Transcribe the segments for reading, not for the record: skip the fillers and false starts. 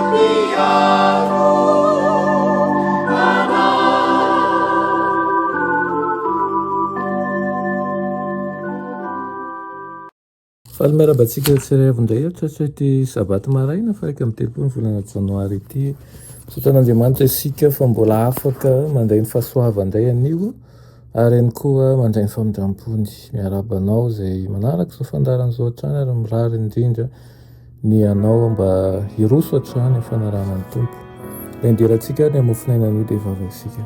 mpiaro anay. Faly miarahaba antsika tsirairay avy indray aho tratra ity sabata maraina faha 31 ny volana janoary ity. Misaotra an'Andriamanitra isika fa mbola afaka mandray ny fahasoavany indray anio ary ihany koa mandray ny famindram-pony. Miarahaba anao izay manaraka izao fandaharana izao hatrany ary mirary indrindra ny anao mba hiroso hatrany amin'ny fanarahana ny Tompo. Ilay nidirantsika ary ny hamofon'aina anio dia hivavaka isika.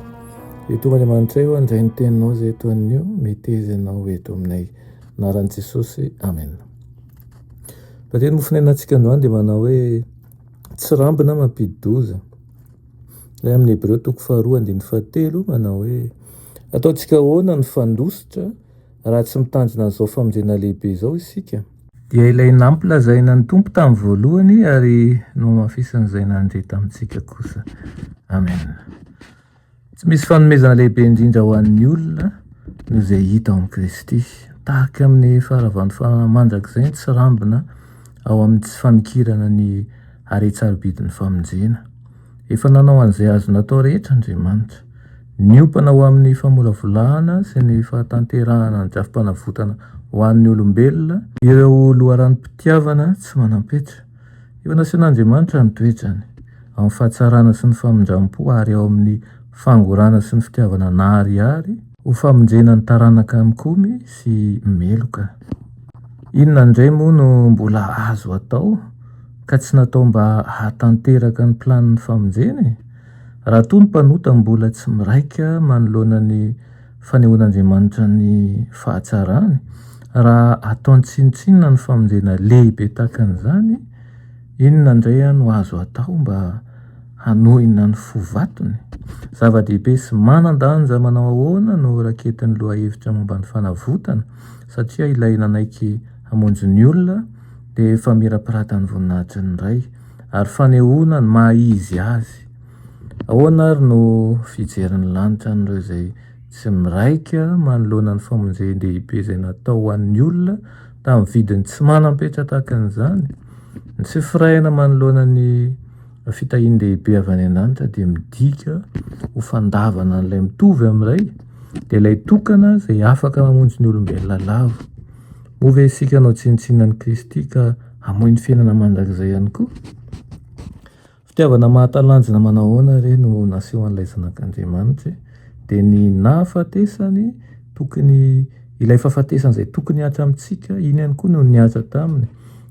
Dia Tompo Andriamanitray ô, handray ny teninao izay eto anio, meteza ianao eto aminay. Anaran'i Jesosy, Amen. Raha teny mofonainantsika androany dia manao hoe tsirambina mampidi-doza. Ilay amin'ny Hebreo toko faharoa andininy fahatelo manao hoe ataontsika ahoana ny fandositra raha tsy mitandrina an'izao famonjena lehibe izao isika? Dia ilay nampilazaina ny Tompo tamin'ny voalohany ary nohamafisin'izay nandre tamintsika kosa. Amen. Tsy misy fanomezana lehibe indrindra ho an'ny olona noho izay hita ao amin'i Kristy. Tahaka amin'ny faharavan'ny fananana mandrakizay ny tsirambina ao amin'ny tsy famikirana ny haren-tsarobidin'ny famonjena. Efa nanao an'izay azo natao rehetra Andriamanitra. Niompana ho amin'ny famolavolana sy ny fahatanterahana ny drafi-panavotana ho an'ny olombelona ireo loharanom-pitiavana tsy manam-petra. Efa nasehon'Andriamanitra ny toetrany, amin'ny fahatsarana sy ny famindram-po ary ao amin'ny fangorana sy ny fitiavana naharihary, ho famonjena ny taranaka mikomy sy meloka. Inona indray moa no mbola azo atao ka tsy natao mba hahatanteraka ny planin'ny famonjena e? Raha toa ny mpanota mbola tsy miraika manoloana ny fanehoan'Andriamanitra ny fahatsarany, raha ataony tsinontsinona ny famonjena lehibe tahaka an'izany, inona indray no azo atao mba hanohina ny fo vatony? Zava-dehibe sy manan-danja manao ahoana no raketin'ny lohahevitra momba ny fanavotana, satria ilay nanaiky hamonjy ny olona dia efa mirampiratan'ny voninahitry ny Ray, ary fanehoana ny maha-izy azy. Ahoana ary no fijerin'ny lanitra an'ireo izay tsy miraika manoloana ny famonjen-dehibe izay natao ho an'ny olona tamin'ny vidiny tsy manam-petra tahaka an'izany? Ny tsy firaihana manoloana ny fitahian-dehibe avy any an-danitra dia midika ho fandavana an'ilay mitovy amin'ny Ray, dia ilay tokana izay afaka mamonjy ny olombelona lavo. Moa ve isika hanao tsinontsinona an'i Kristy ka hamoy ny fiainana mandrakizay ihany koa? Fitiavana mahatalanjona manao ahoana re no nasehon'ilay Zanak'Andriamanitra e? Dia ny nahafatesany, tokony, ilay fahafatesana izay tokony hihatra amintsika, iny ihany koa no nihatra taminy,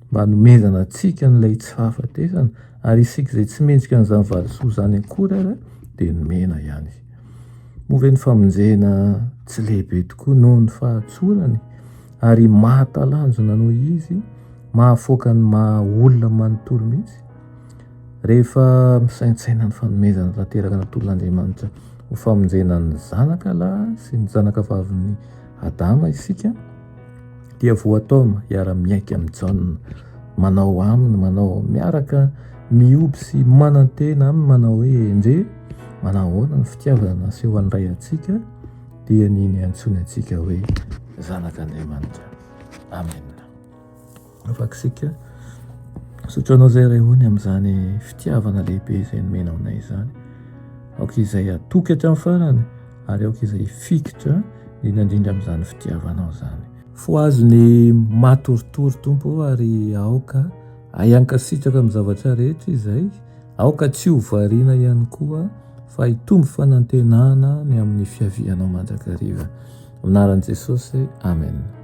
mba hanomezana antsika an'ilay tsy fahafatesana, ary isika izay tsy mendrika an'izany valisoa izany akory ara dia nomena ihany. Moa ve ny famonjena tsy lehibe tokoa noho ny fahatsorany, ary mahatalanjona noho izy, mahafoaka ny maha olona manontolo mihitsy? Rehefa misaintsaina ny fanomezana tanteraka natolon'Andriamanitra ho famonjena ny zanaka lahy sy ny zanaka vavin'i Adama isika, dia voataona hiara-miaiky amin'i Jaona, manao aminy, manao miaraka mihoby sy manantena aminy, manao hoe, Endrey, manao ahoana ny fitiavana nasehon'ny Ray antsika, dia ny niantsoany antsika hoe zanak'Andriamanitra. Amena. Afaka isika. Misaotra anao izay Ray o ny amin'izany fitiavana lehibe izay nomenao anay izany. Aoka izay hatoky hatramin'ny farany ary aoka izay hifikitra indrindra indrindra amin'izany fitiavanao izany. Fohazo ny matoritory Tompo o ary aoka hay hankasitraka amin'ny zavatra rehetra izay, aoka tsy ho variana ihany koa fa hitombo fanantenana ny amin'ny fiavianao mandrakariva. Amin'ny anaran'i Jesosy, Amen.